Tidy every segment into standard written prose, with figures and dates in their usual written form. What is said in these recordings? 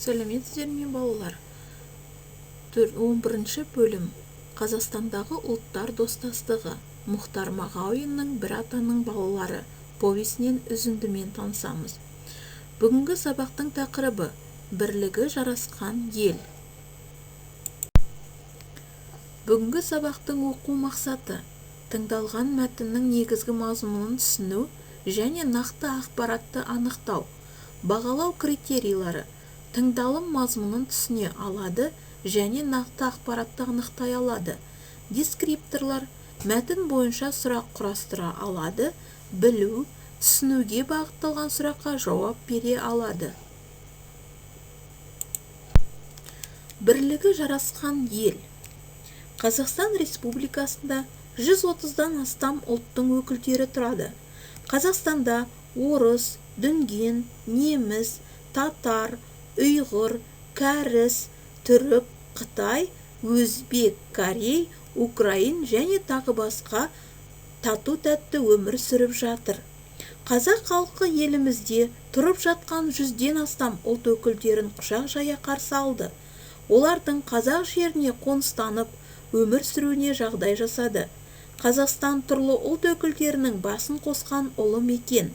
Сәлеметсіздер ме, балалар? 11-ші бөлім. Қазақстандағы ұлттар достастығы. Мұхтар Мағауиннің «Бір атаның балалары» повесінен үзіндімен танысамыз. Бүгінгі сабақтың тақырыбы: бірлігі жарасқан ел. Бүгінгі сабақтың оқу мақсаты: тыңдалған мәтіннің негізгі мазмұнын түсіну және нақты ақпаратты анықтау. Бағалау критерийлері: тыңдалым мазмұнын түсіне алады және нақты ақпаратты анықтай алады. Дескрипторлар: мәтін бойынша сұрақ құрастыра алады, білу, түсінуге бағытталған сұраққа жауап бере алады. Бірлігі жарасқан ел. Қазақстан Республикасында 130-дан астам ұлттың өкілдері тұрады. Қазақстанда орыс, дүнген, неміс, татар, ұйғыр, кәріс, түрік, қытай, өзбек, корей, украин және тағы басқа тату-тәтті өмір сүріп жатыр. Қазақ халқы елімізде тұрып жатқан 100-ден астам ұлт өкілдерін құшақ жая қарсы алды. Олардың қазақ жеріне қоныстанып, өмір сүруіне жағдай жасады. Қазақстан түрлі ұлт өкілдерінің басын қосқан ұлы мекен.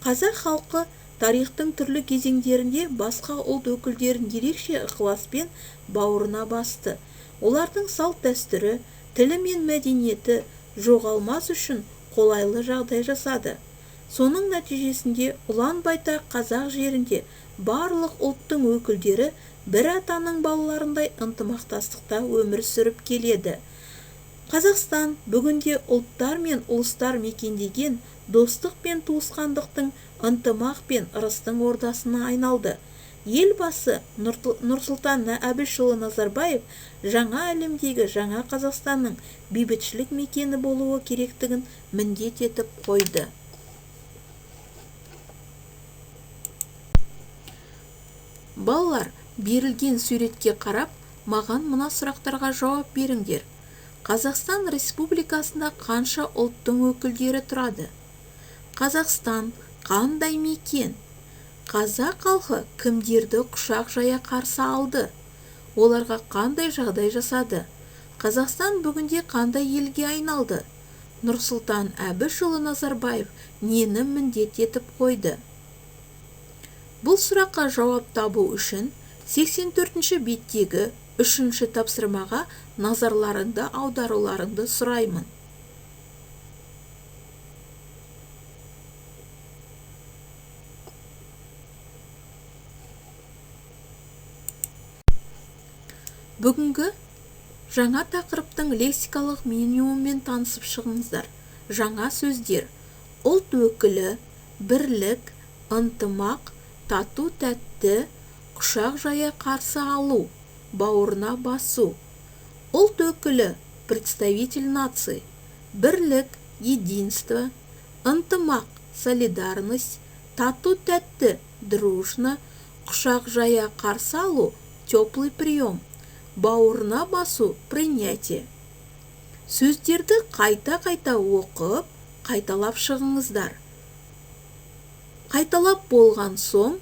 Қазақ халқы тарихтың түрлі кезеңдерінде басқа ұлт өкілдерін ерекше ықыласпен бауырына басты. Олардың салт-дәстүрі, тілі мен мәдениеті жоғалмас үшін қолайлы жағдай жасады. Соның нәтижесінде ұлан-байтақ қазақ жерінде барлық ұлттың өкілдері бір атаның балаларындай ынтымақтастықта өмір сүріп келеді. Қазақстан бүгінде ұлттар мен ұлыстар мекендеген достық пен туысқандықтың, ынтымақ пен ырыстың ордасына айналды. Елбасы Нұрсұлтан Әбішұлы Назарбаев жаңа әлемдегі жаңа Қазақстанның бейбітшілік мекені болуы керектігін міндет етіп қойды. Балалар, берілген суретке қарап, маған мына сұрақтарға жауап беріңдер. Қазақстан Республикасында қанша ұлттың өкілдері тұрады? Қазақстан қандай мекен? Қазақ халқы кімдерді құшақ жая қарсы алды? Оларға қандай жағдай жасады? Қазақстан бүгінде қандай елге айналды? Нұрсұлтан Әбішұлы Назарбаев нені міндет етіп қойды? Бұл сұраққа жауап табу үшін 84-ші беттегі 3-ші тапсырмаға назарларыңды аударуларыңды сұраймын. Бүгінгі жаңа тақырыптың лексикалық минимуммен танысып шығыңыздар. Жаңа сөздер: ұлт өкілі, бірлік, ынтымақ, тату-тәтті, құшақ жая қарсы алу, бауырына басу. Ұлт өкілі – представитель нации, бірлік – единство, ынтымақ – солидарность, тату-тәтті – дружно, құшақ жая қарсы алу – теплый прием, бауырына басу – принятие. Сөздерді қайта-қайта оқып, қайталап шығыңыздар. Қайталап болған соң,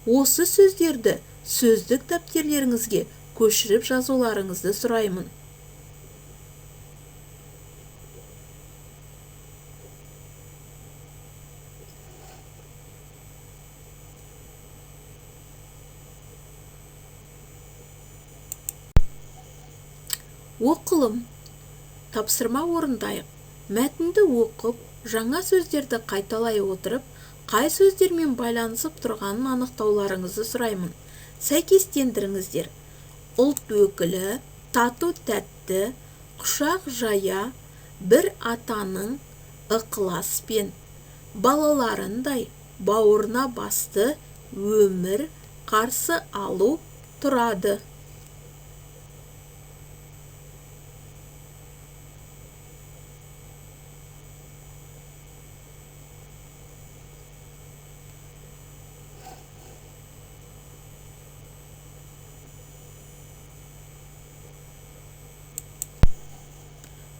осы сөздерді сөздік дәптерлеріңізге көшіріп жазуларыңызды сұраймын. Оқылым. Тапсырма орындайық. Мәтінді оқып, жаңа сөздерді қайталай отырып, қай сөздермен байланысып тұрғанын анықтауларыңызды сұраймын. Сәйкестендіріңіздер. Ұлт өкілі, тату-тәтті, құшақ жая, бір атаның ықыласпен, балаларындай бауырына басты, өмір, қарсы алу, тұрады.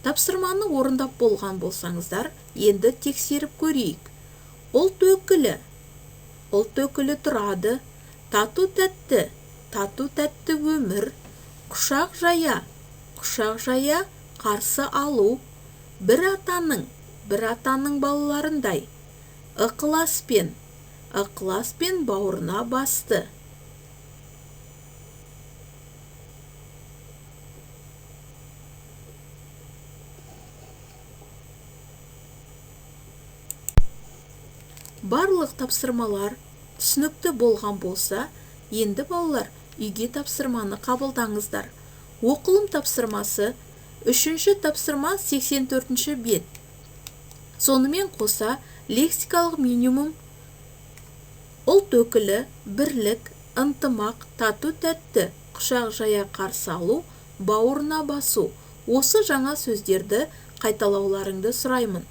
Тапсырманы орындап болған болсаңыздар, енді тексеріп көрейік. Ұлт өкілі. Ұлт өкілі тұрады, Тату-тәтті, тату-тәтті өмір, құшақ жая, құшақ жая қарсы алу, бір атаның балаларындай, ықыласпен, ықыласпен бауырына басты. Барлық тапсырмалар түсінікті болған болса, енді балалар үйге тапсырманы қабылдаңыздар. Оқылым тапсырмасы, 3-ші тапсырма 84-ші бет. Сонымен қоса лексикалық минимум ұлт өкілі, бірлік, ынтымақ, тату-тәтті, құшақ жая қарсы алу, бауырына басу. Осы жаңа сөздерді қайталауларыңды сұраймын.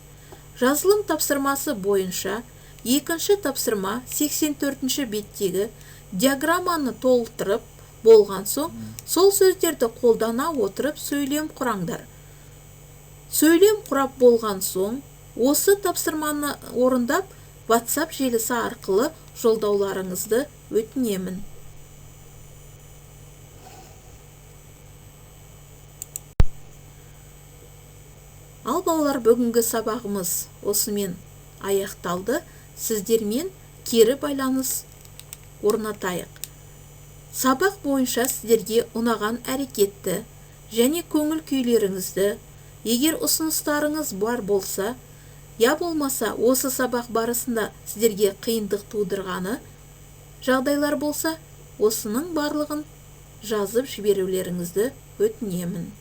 Жазылым тапсырмасы бойынша 2-ші тапсырма 84-ші беттегі диаграмманы толтырып болған соң, сол сөздерді қолдана отырып сөйлем құраңдар. Сөйлем құрап болған соң, осы тапсырманы орындап, WhatsApp желісі арқылы жолдауларыңызды өтінемін. Ал балалар, бүгінгі сабағымыз осымен аяқталды. Сіздермен кері байланыс орнатайық. Сабақ бойынша сіздерге ұнаған әрекетті және көңіл күйлеріңізді, егер ұсыныстарыңыз бар болса, я болмаса осы сабақ барысында сіздерге қиындық тудырғаны жағдайлар болса, осының барлығын жазып жіберулеріңізді өтінемін.